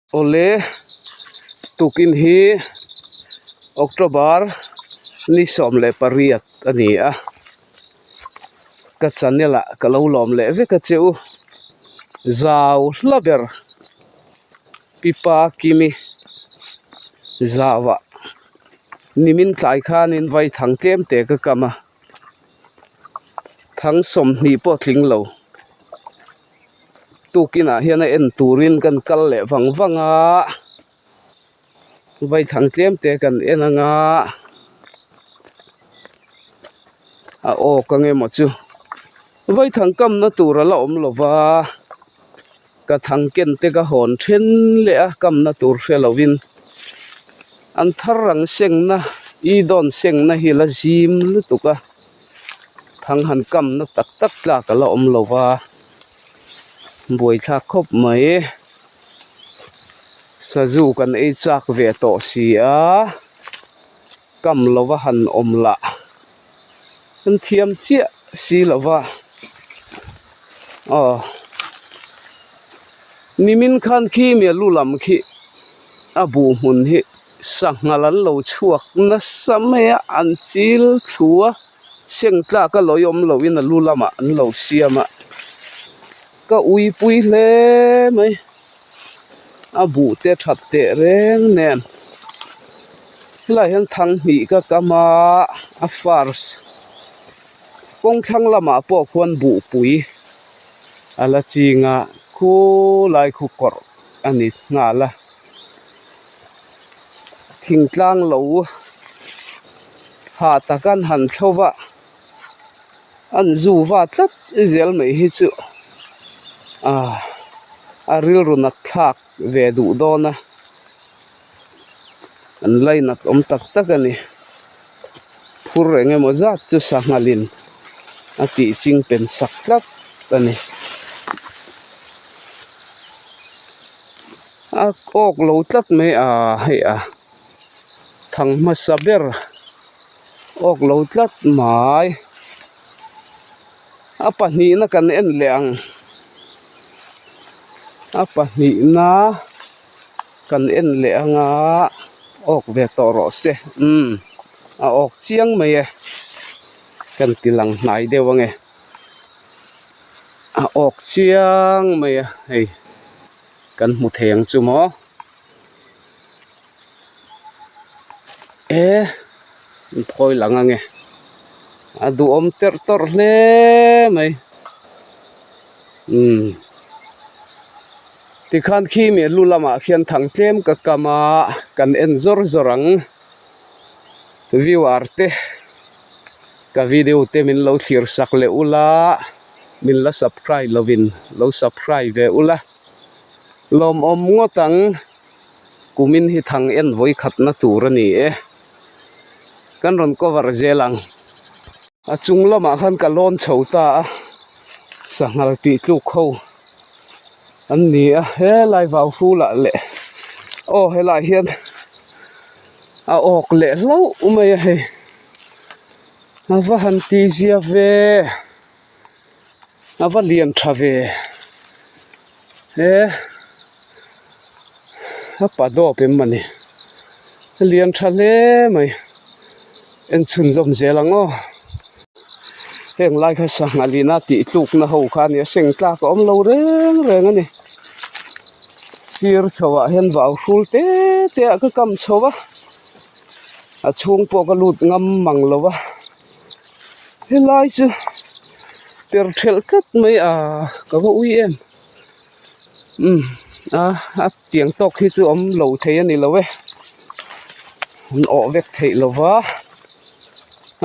Awle, tukin hi October ni 18 a ni a, ka channel ah ka lo lawm leh vek a che u, zau hla ber Pipa Kimi zau ah nimin tlai khanin vaithang tlem te ka kam a, thang 20 pawh tling lo. Tukinah hian a en turin kan kal leh vang vang a, vaithang tlem te kan en anga a awk ang emaw chu vaithang kamna tur a la awm lo va, ka thang ken te ka hawn then leh a kamna tur hre lovin an thar ang sengna i dawn sengna hi la zim lutuk a. Thang han kamna tak tak tlak a la awm lo va, buaithlak khawp mai. Sazu kan ei chak ve tawh si a, kam lova han awm lah an thiam chiah si lo va, aw nimin khan khi mi lu lam khi a buh hmun hi. Sanghal an lo chhuak nasa mai a, an chil thlu a, seng tlak a lawi awm loin a lu lamah an lo siam a, ka uipui hle mai, a buh te that teh reng nen helaiah hian thang hnih ka kam a, a first kawng thlang lamah pawh khuan buhpui a la ching a, khulai khu kawrh a ni nghal a. Thingtlang lo hah tak an han thlo va, an zu va tlat zel mai hi chu ah a rilru nat thlak ve duh dawn a, an lainat awm tak tak a ni. Phur eng emaw zat chu sanghalin a tih ching pen sak tlat a ni. A awk lo tlat mai a hei a thang hmasa ber awk lo tlat mai a pahnihna kan en leh ang a pahnihna kan en leh anga awk ve tawh rawh se umm a awk chiang mai e kan ti lang hnai deuh ange a awk chiang mai a hei. Kan hmu thei ang chu maw e an phawi lang ang e a duhawm terh tawrh hle mai umm tikhan khi mi lu lamah khian thang tlem ka kam a kan en zawr zawr ang viewer te ka video te min lo thlir sak leh ula. Min la subscribe lovin lo subscribe ve ula, lawmawm ngawt ang kumin hi thang en vawi khatna tur a ni e, kan rawn cover zel ang. A chung lamah khan ka lawn chho ta a, sanghal tih tluk ho an ni a, helai vau hrulah leh aw helaiah hian a awk leh hlauh mai a hei. A va han tih zia ve a va lian tha ve he a pa dawp em mawni a lian tha hle mai en chhunzawm zel ang aw heng lai kha sangha lina tih tlukna ho kha a ni a seng tlak a awm lo reng reng a ni sir chho ah hian vau hrul te te ah ka kam chho a. A chhung pawh ka lut ngam mang lo va helai chu per thelh tlat mai a ka va ui em umm a a tiang tawk hi chu awm lo thei a ni lo e an awh vek theih lo va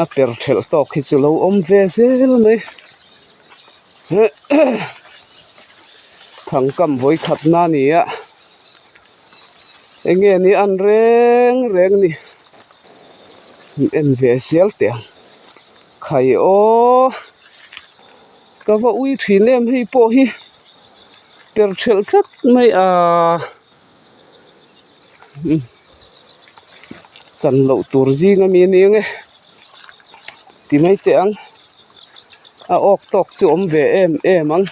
a per thelh tawk hi chu lo awm ve zel mai thangkam vawikhat na a ni a. Eng nge ni an reng reng ni an en ve zel teh ang khai aw ka va ui thin em hei pawh hi per thelh tlat mai a chan loh tur zing ami a ni ang e ti mai teh ang a awk tawk chu awm ve em em ang.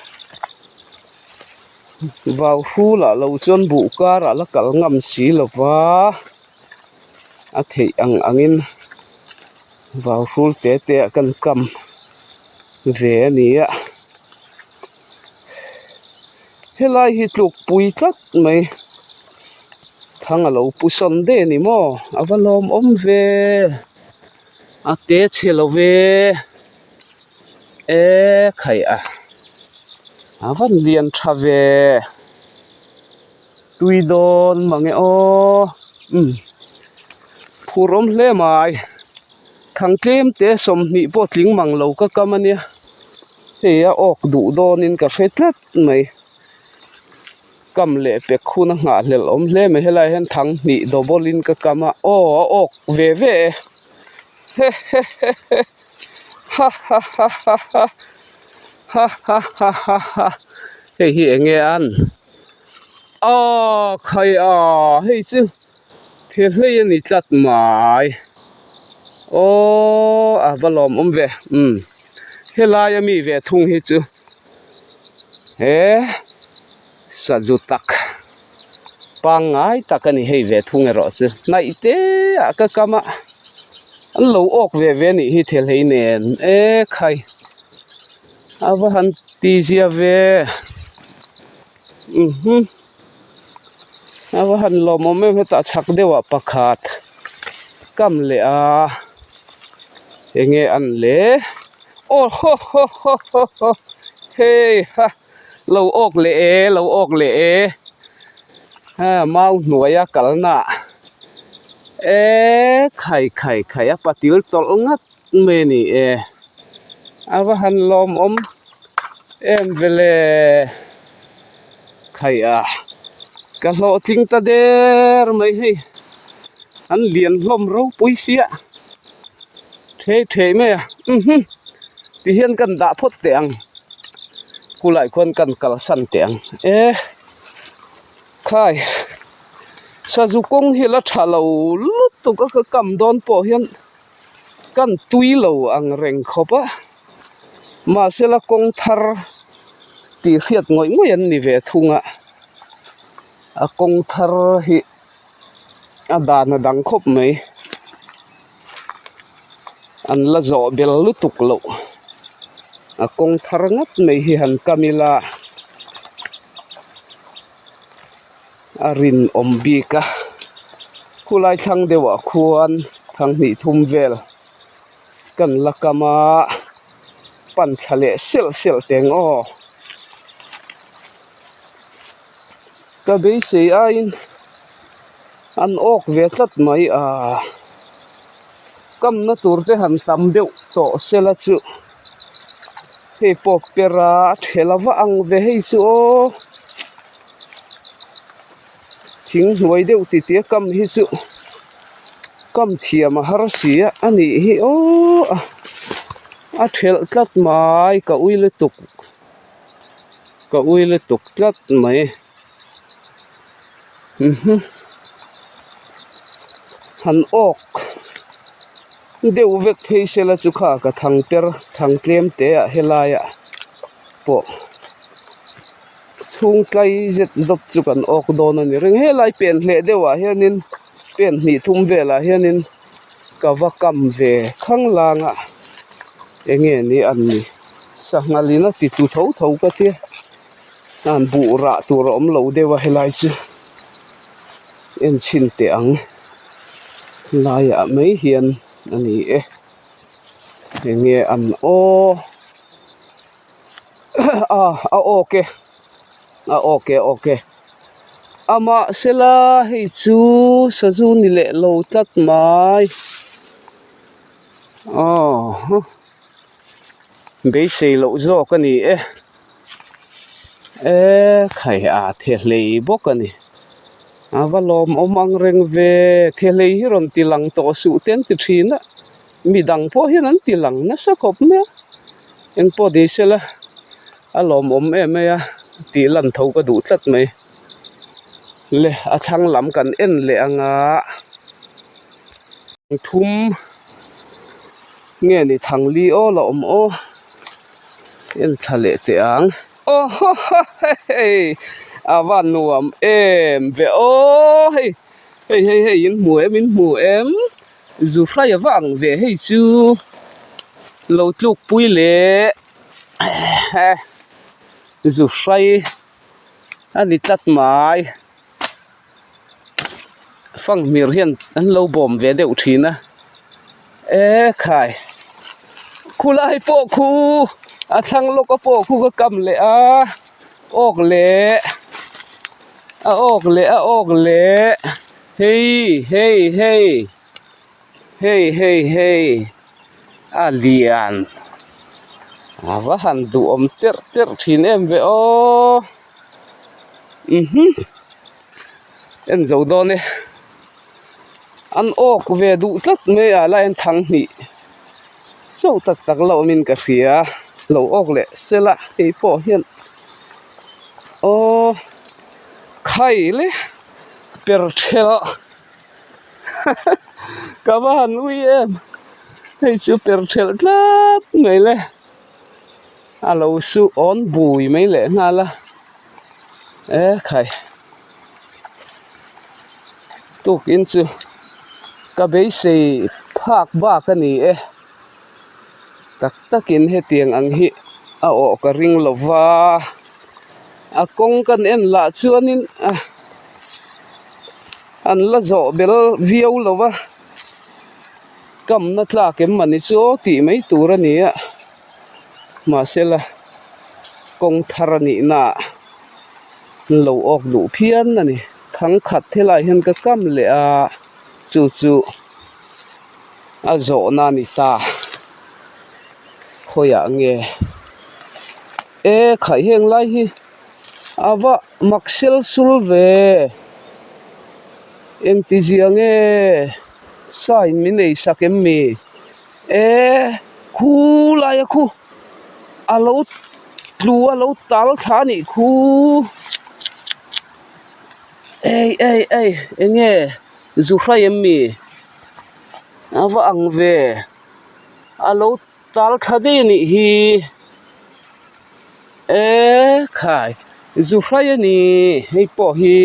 Vau hrulah lo chuan buh karah la kal ngam si lo va, a theih ang angin vau hrul te te ah kan kam ve a ni a. Helai hi tlukpui tlat mai thang a lo pu sawn daih a ni maw a va lawmawm ve a te chhe lo ve e khaih a a van lian tha ve tui dawn mange aw umm phur awm hle mai thang tlem te 20 pawh tling mang lo ka kam a nia. Hei a awk duh dawnin ka hre tlat mai. Kam leh pek hun a nghahhlelh awm hle mai. Helai hian thang hnih double in ka kam a, aw a awk ve ve e. He he he he ha ha ha ha ha ha ha ha ha ha hei hi eng nge an aw khai a hei chu thil hlei a ni tlat mai aw a va lawmawm ve umm. Helai a mi ve thung hi chu he sazu tak pangngai tak a ni hei ve thung erawh chu hnaih te ah ka kam a an lo awk ve ve a nih hi thel hei nen e khai a va han ti zia ve mhm a va han lawmawm em hetah chhak deuh ah pakhat kam leh a. Enge an le? Aw haw haw haw haw haw hei ha lo awk leh e lo awk leh e ha mau hnuaia kalna e khai khai khai a patil tawlh ngat mai a ni e a va han lawmawm em vele khai a ka hlawhtling ta der mai hei. An lian hlawm ropui sia thei thei mai a mhm ti hian kan dah phawt teh ang khulai khuan kan kalsan teh ang e khai sazu kawng hi la tha lo lutuk a ka kam dawn pawh hian kan tui lo ang reng khawp a mahse la kawng thar tih hriat ngawih ngawih an ni ve thung a a kawng thar hi. A dan a dang khawp mai an la zawh bel lutuk loh a kawng thar ngat mai hi han kam ila a rinawm bik a khulai thlang deuh ah khuan thang hnih thum vel kan la kam a pan thla leh selh selh teng aw. Ka beisei aiin an awk ve tlat mai a, kamna tur te han tam deuh tawh sela chu hei pawh per a a thela va ang ve hei chu aw thing hnuai deuh titi a kam hi chu kam thiam a har si a a nih hi aw a thelh tlat mai ka ui lutuk. Ka ui lutuk tlat mai mhm han awk deuh vek phei se la chu kha ka thang per thang tlem te ah helaiah pawh chhung tlai zet zawt chu kan awk dawn a ni reng helai pen hleh deuh ah hianin pen hnih thum velah hianin ka va kam ve khang lang a enge ni an ni. Sangha lin a ti tu tho tho ka tia an buh rah tur a awm lo deuh a helai chu en chhin teh ang laiah mai hian a ni e enge an aw a a awk e a awk e awk e amah sela hei chu sazu ni leh lo tlat mai aw. Beisei loh zawk a ni e e khai a thehlei bawk a ni a va lawmawm ang reng ve thehlei hi rawn ti lang tawh suh te an ti thin a midang pawh hian an ti lang nasa khawp mai a engpawh ni sela a lawmawm em mai a tih lan tho ka duh tlat mai le a thlang lam kan en leh ang a thum. Nge ni thang li aw la awm aw en thla leh teh ang aw haw haw hei. A va nuam em ve aw hei hei hei hei in hmu em in hmu em zu hrai a va ang ve hei chu lo tluk pui leh zu hrai a ni tlat mai fanghmir hian an lo bawm ve deuh thin a ekhai khulai pawh khu a thlang lawka pawh khu ka kam leh a awk leh a awk leh a awk leh hei hei hei hei hei hei a lian a va han duhawm terh terh thin em ve aw en zo dawn e an awk ve duh tlat mai a lai thang hnih chauh tak tak la awmin ka hria lo awk leh sela hei pawh hian aw khai le per thelh ka va han ui em hei chu per thelh tlat mai le a lo su awn bui mai leh nghal a e khai tukin chu ka beisei phak bak a ni e tak takin hetiang ang hi a awh ka ring lo va a kawng kan en lah chuanin a an la zawh bel viau lo va kamna tlak em mawni chu aw tih mai tur a ni a mahsela kawng thar a nih naah an lo awk duh phian a ni thangkhat helai hian ka kam leh a chu chu a zawhna a ni ta khawiah nge e khaih heng lai hi a va mak sel sul ve engtizia nge sign min ei sak em mi e khu laia khu a lo tlu a lo tal thla a nih khu ei ei ei eng nge zu hrai em mi a va ang ve a lo tal thla daih a nih hi e khai zu hrai a ni hei pawh hi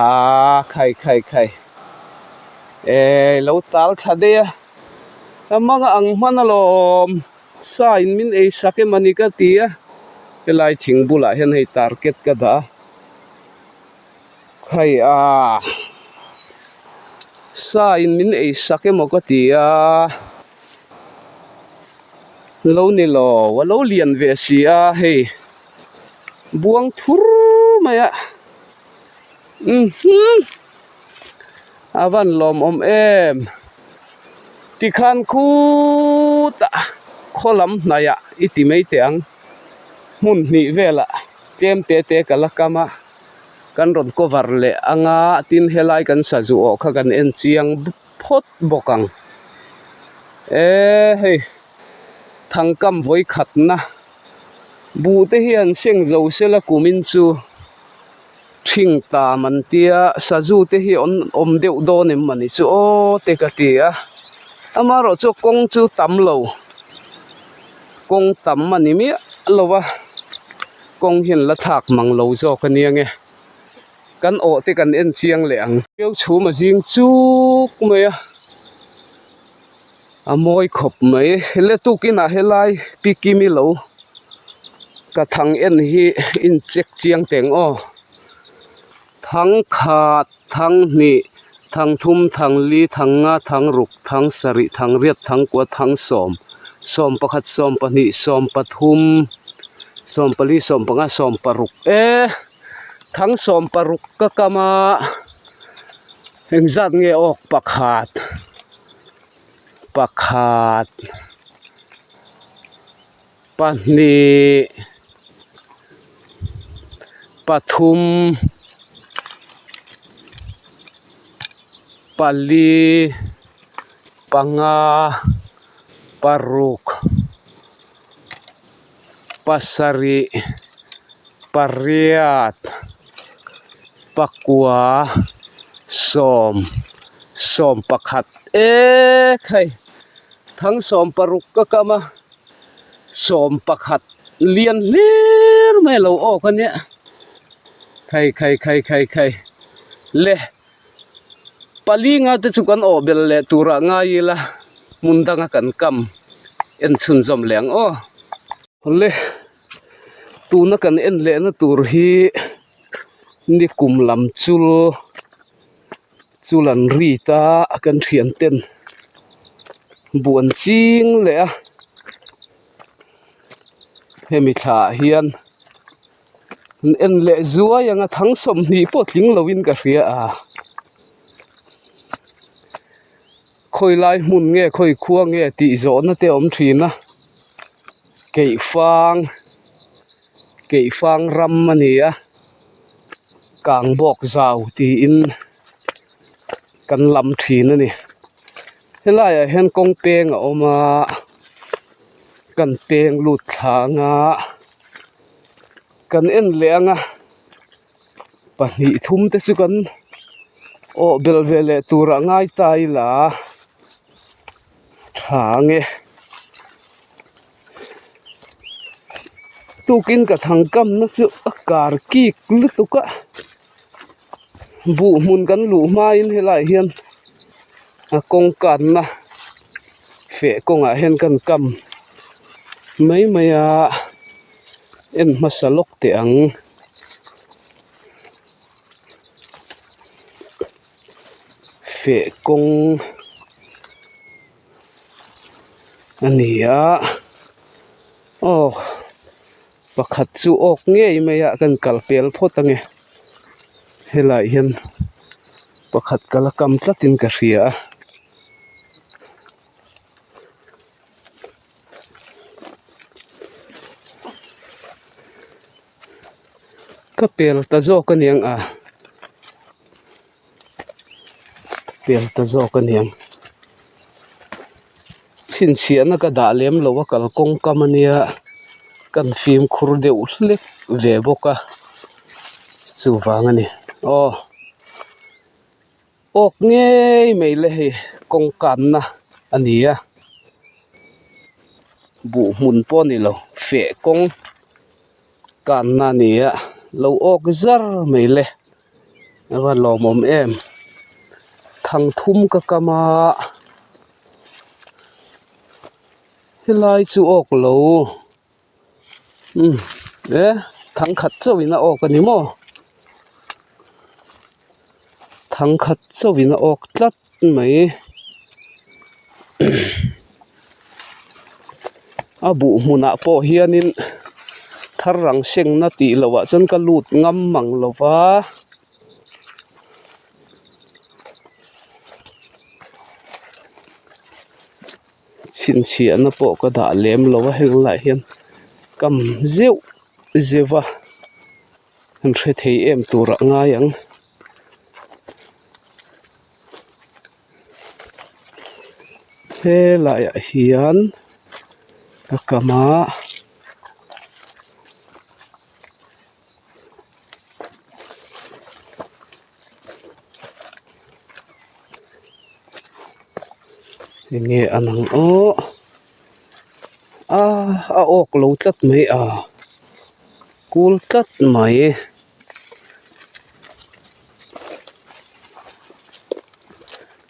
aaa khai khai khai e lo tal thla daih a ka hmang a ang hman alawm sa in min ei sak em ani ka ti a helai thing bulah hian hei target ka dah a hei a sa in min ei sak emaw ka ti a lo ni lo a lo lian ve si a hei buang thur mai a a van lawmawm em tikhan khutah khaw lam hnaih ah i ti mai teh ang hmun hnih velah tlem te te ka la kam a kan rawn cover leh anga tin helai kan sazu awh kha kan en chiang phawt bawk ang e hei thangkam vawikhatna buh te hian seng zo sela kumin chu. Thing tam an tia sazu te hi an awm deuh dawn em mawni chu aw te ka ti a amaherawh chu kawng chu tam lo kawng tam a ni miah lo a kawng hian la thlak mang lo zawk a nia nge kan awh te kan en chiang leh ang. Keu chhum a zing chuk mai a a mawi khawp mai le tukinah helai pi kimi lo ka thang en hi in check chiang teng aw thang khat thang hnih thang thum thang li thang nga thang ruk thang sarih thang riat thang kua thang sawm sawm pakhat sawm pahnih sawm pathum sawm pali sawm panga sawm paruk e thang sawm paruk ka kam a engzat nge awk pakhat. Pakhat pahnih pathum pali panga paruk pasarih pariat pakua sawm sawm pakhat e khai thang sawm paruk ka kam a sawm pakhat lian hlir mai a lo awk a nia. Khai khai khai khai khai le pali nga te chu kan awh belh leh turah ngai ila hmun danga kan kam en chhunzawm leh ang aw. Le tuna kan en lehna tur hi ni kum lam chul chul an ri ta kan thian ten buan ching leh a hemi thla ah hian an en leh zuai ang a thang 20 pawh tling lo in ka hria a khawi lai hmun nge khawi khua nge tih zawh na te a awm thin a keihfang keihfang ram a ni a kang bawk zau tiin kan lam thin a ni helai ah hian kawng peng a awm a. Kan peng lut thla anga kan en leh anga 2 3 te chu kan awh belh ve leh turah ngai ta ila tha ange tukin ka thang kam na chu a kar kik lutuk a buh hmun kan luh hmain helaiah hian a kawng kanna feh kawngah hian kan kam mai mai a en hmasa lawk teh ang. Feh kawng a ni a aw pakhat chu awk ngei mai a kan kal pel phawt ange helaiah hian pakhat ka la kam tlatin ka hria a. Ka pel ta zawk a niang a pel ta zawk a niang chhinchhiahna ka dah lem lo a kalkawng kam a nia kan fimkhur deuh hlek ve bawk a chuvang a ni aw. Awk ngei mai le hei kawng kanna a ni a buh hmun pawh a ni lo feh kawng kanna a ni a lo awk zar mai le a va lawmawm em thang thum ka kam a helai chu awk lo umm e thang khat chauh in a awk a ni maw. Thang khat chauhin a awk tlat mai a buh hmunah pawh hianin thar rang sengna tih loh ah chuan ka lut ngam mang lo va chhinchhiahna pawh ka dah lem lo a heng laiah hian kam zeuh zeuh va. An hre thei em tur ah ngai ang. Helai ah hian a kam a enge an ang aw a a awk lo tlat mai a. Kul tlat mai.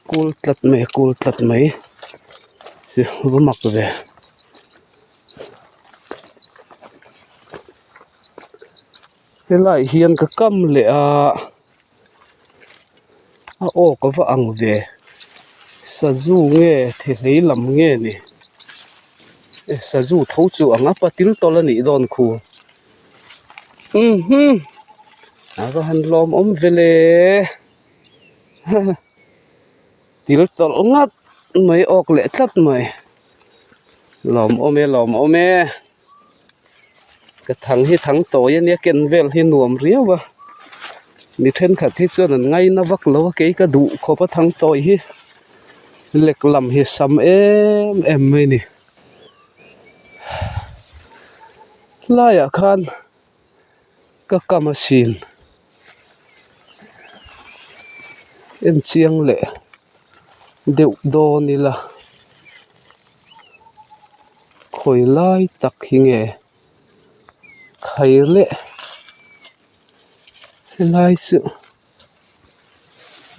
Kul tlat mai kul tlat mai si va mak ve. Helai hian ka kam leh a a aw ka va ang ve sazu nge thehlei lam nge ni. Sazu tho chu ang a patil tawlh a nih dawn khu umm a va han lawm awm vele til tawlh ngat mai awk leh tlat mai lawm awm e lawm awm e ka thang hi thang tawi a nia ken vel hi nuam riau a mi thenkhat hi chuan an ngaina vak lo a kei ka duh khawp a thang tawi hi. Lek lam hi sam em em mai a ni laiah khan ka kam asin en chiang leh deuh dawn ila khawi lai tak hi nge khai leh. Helai chu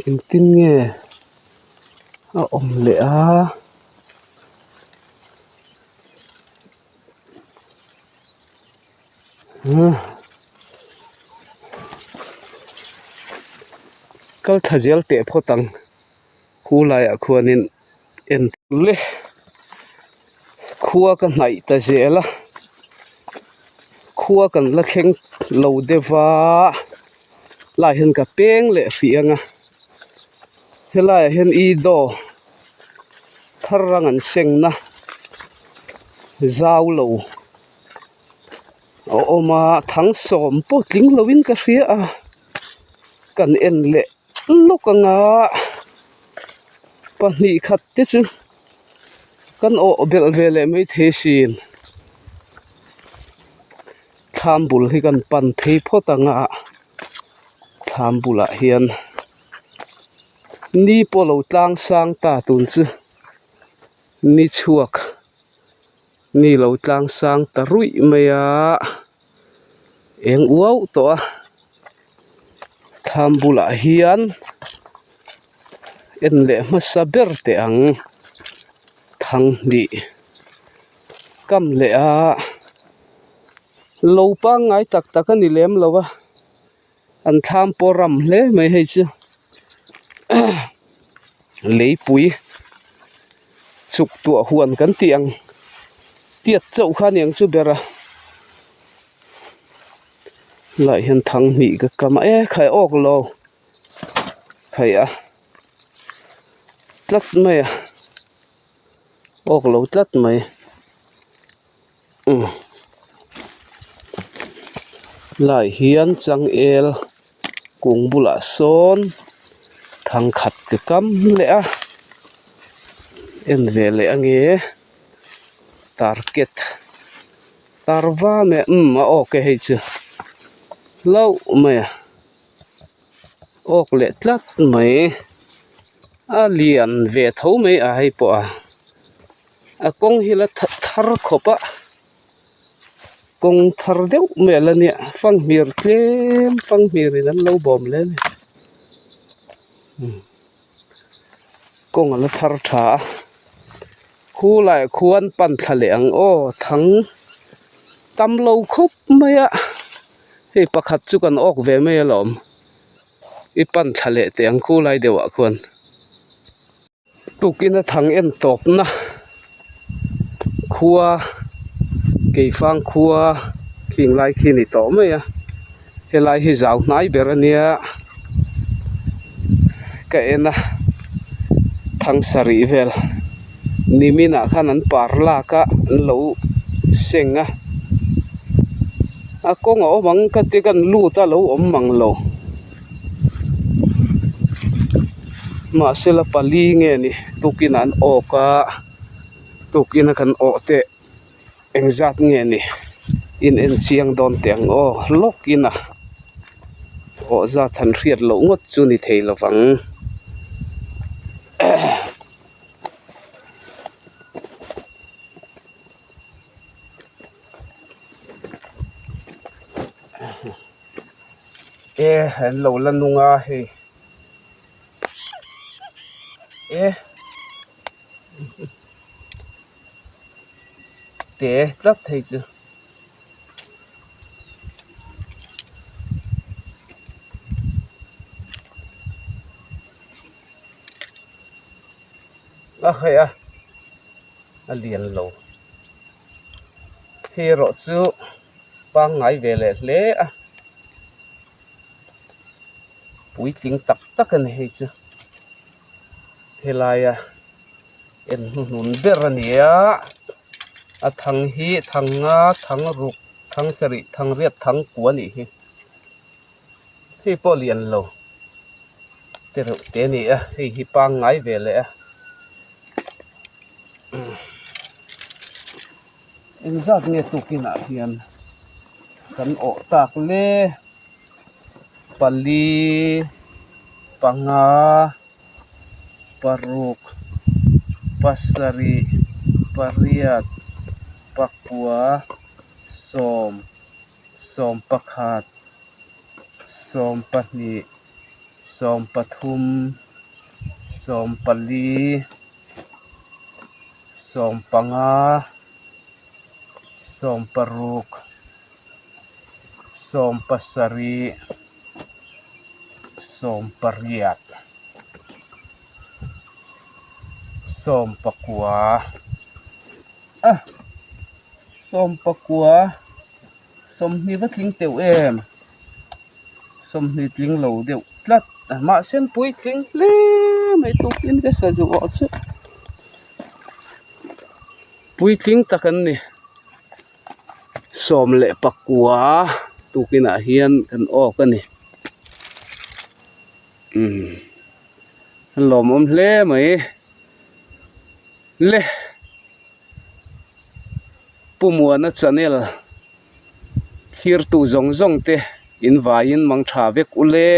engtin nge a awm leh a. Kal thla zel teh phawt ang khu laiah khuanin en le khua ka hnaih ta zel a khua kan la thleng lo deuh va lai hian ka peng leh hrih ang a helaiah hian i daw thar rang an sengna zau lo. A awm a thang sawm pawh tling lovin ka hria a kan en leh lawk ang a pahnih khat te chu kan awh belh ve leh maithei asin thlam bul hi kan pan phei phawt ang a thlam bulah hian ni pawh lo tlang sang ta tun chu ni chhuak. Ni lo tlang sang ta ruih mai a eng uau tawh a thlam bulah hian en leh hmasa ber teh ang thang hnih kam leh a lo pangngai tak tak a ni lem lo a an thlam pawh ram hle mai hei chu leipui. Chuk tuah huan kan tih ang tiat chauh kha aniang chu ber a lai hian thang hnih ka kam a e khai awk lo khai a tlat mai a awk lo tlat mai umm lai hian changel kung bulah sawn thang khat ka kam leh a en ve leh ange target tar va mai a umm a awk e hei chu hlauh mai a awk leh tlat mai a lian ve tho mai a hei pawh a. A kawng hi la thar khawp a kawng thar deuh mai a la nia fanghmir tlem fanghmir in an lo bawm hle a ni kawng a la thar tha a khu laiah khuan pan thla leh ang aw thang tam lo khawp mai a hei pakhat chu kan awk ve mai alawm i pan thla leh teh ang khu lai deuhah khuan. Tukin a thang en tawpna khua keifang khua khing lai khi a ni tawh mai a helai hi zau hnai ber a nia ka en a thang sarih vel nimin ah khan an par lak a an lo seng a a kawng a awm ang ka ti kan lut a lo awm mang lo. Mahsela pali nge ni tukin an awk a tukin a kan awh te engzat nge ni in en chiang dawn teh ang aw lawkin a awh zat han hriat loh ngawt chu ni thei lovang. E an lo la nung a hei e te tlat thei chu. A hei a a lian lo hei erawh chu. Pangngai ve leh hle a puitling tak tak a ni hei chu helaia en hnuhnun ber a ni a a thang hi thang nga thang ruk thang sarih thang riat thang kua a nih hi hei pawh lian lo te reuh te a ni a hei hi pangngai ve leh a. Engzat nge tukinah hian kan awh tak le pali panga paruk pasarih pariat pakua sawm sawm pakhat. Sawmpahnih, sawmpathum, sawmpali, sawmpanga, sawmparuk, sawmpasarih, sawmpariat, sawmpakua ah sawmpakua. Sawmhnih va tling teuh em? Sawmhnih tling lo deuh tlat a mahse an puitling hle mai tukin ka sa zuh awh chu puitling tak an ni. 11 tukinah hian kan awk a ni. Umm a lawmawm hle mai le. Pu Muana channel thlirtu zawng zawng te in vaiin mang tha vek u le.